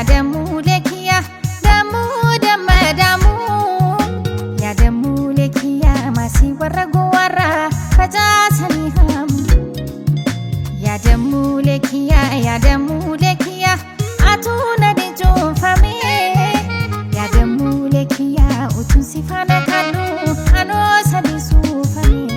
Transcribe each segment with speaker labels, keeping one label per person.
Speaker 1: Yaadamuulee kiyya damuu damma damuu yaadamuulee kiyya maasii warra gowwaarraa facaasanii haamu. Yaadamuulee kiyya yaadamuulee kiyya atuu na dijuunfame yaadamuulee kiyya utuun si faana kaadhu anoo sadii suufame.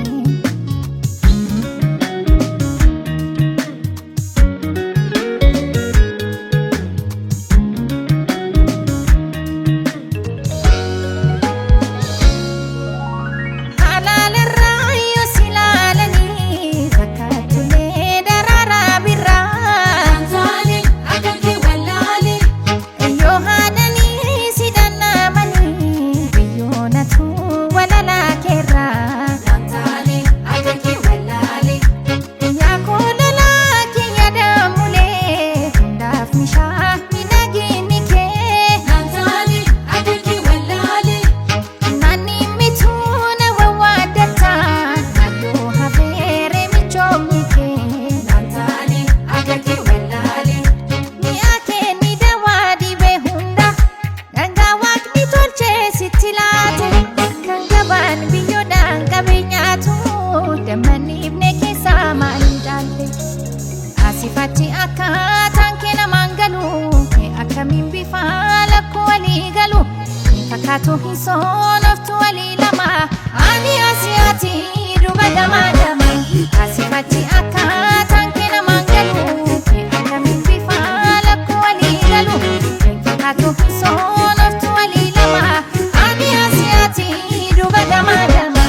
Speaker 1: Halaalarraa yoo si ilaalanii fakkaattulee daraaraa birraa.
Speaker 2: Taane akka kee wallaale.
Speaker 1: Yoo haadhanii si dhandhamanii biyyoonatu walalaa keerraa.
Speaker 2: Taane akka kee wallaale.
Speaker 1: Yaa koololaa kiyya daamulee hundaaf mishaa miidhaginni kee.
Speaker 2: Taane akka kee wallaale.
Speaker 1: Naanni mituu na wawwaaddataa naannoo hafeere michoomni kee.
Speaker 2: Taane akka kee wallaale.
Speaker 1: Mi'a kenni dawaa dhibee hunda dhangaa waaqni tolchee sitti laate kan gabaan biyyoodhaan qabeenyaatu dammanni ibne keessaa maaliin caalte asifachi akkaataan kee namaan galu kee akkamiin bifa lakkuu walii galu hin fakkaatu hin soonoftu walii lama ani asiyaati duba gamaa gama asifachi akkaataan kee namaan galu kee akkamiin bifa lakkuu walii galu hin fakkaatu hin soonoftu walii lama ani asiyaati duba gamaa gama.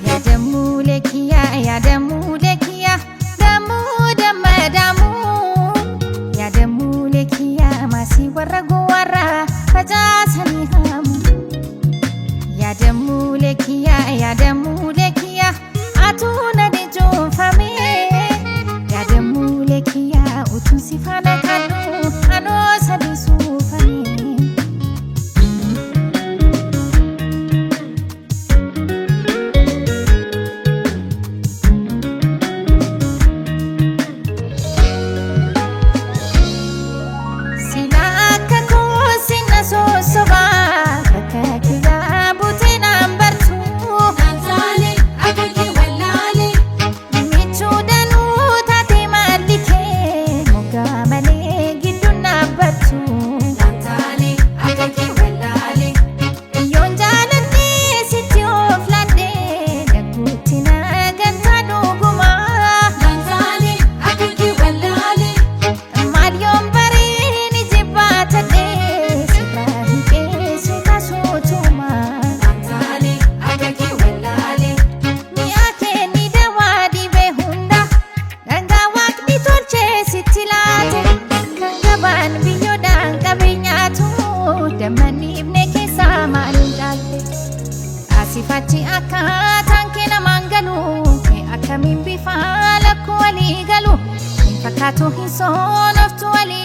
Speaker 1: Yaadamuulee kiyya yaadamuulee kiyya damuu damma damuu yaadamuulee kiyya maasii warra gowwaarraa facaasanii haamu. Yaadamuulee kiyya yaadamuulee kiyya atuu na dijuunfame yaadamuulee kiyya utuun si faana kaadhu anoo sadii suufame. Sila akka koosi na sosobaa bakka kiyyaa buutee naan bartuu.
Speaker 2: Taane akka kee wallaale.
Speaker 1: Michuu danuu taate maalli kee moggaa malee gidduun dhaabbattu.
Speaker 2: Taane akka kee wallaale.
Speaker 1: Yoon jaaladhee sitti of laddee daguutti na gantaa dhugumaa.
Speaker 2: Taane akka kee wallaale.
Speaker 1: Maal yoon bareen ijibaa tadhee sirraa hin qeessu taasuutumaa.
Speaker 2: Taane akka kee wallaale.
Speaker 1: Mi'a kenni dawaa dhibee hunda dhangaa waaqni tolchee sitti laate kan gabaan biyyoodhaan qabeenyaatu dammanni ibne keessaa maaliin caalte asifachi akkaataan kee namaan galu kee akkamiin bifa lakkuu walii galu hin fakkaatu hin soonoftu walii.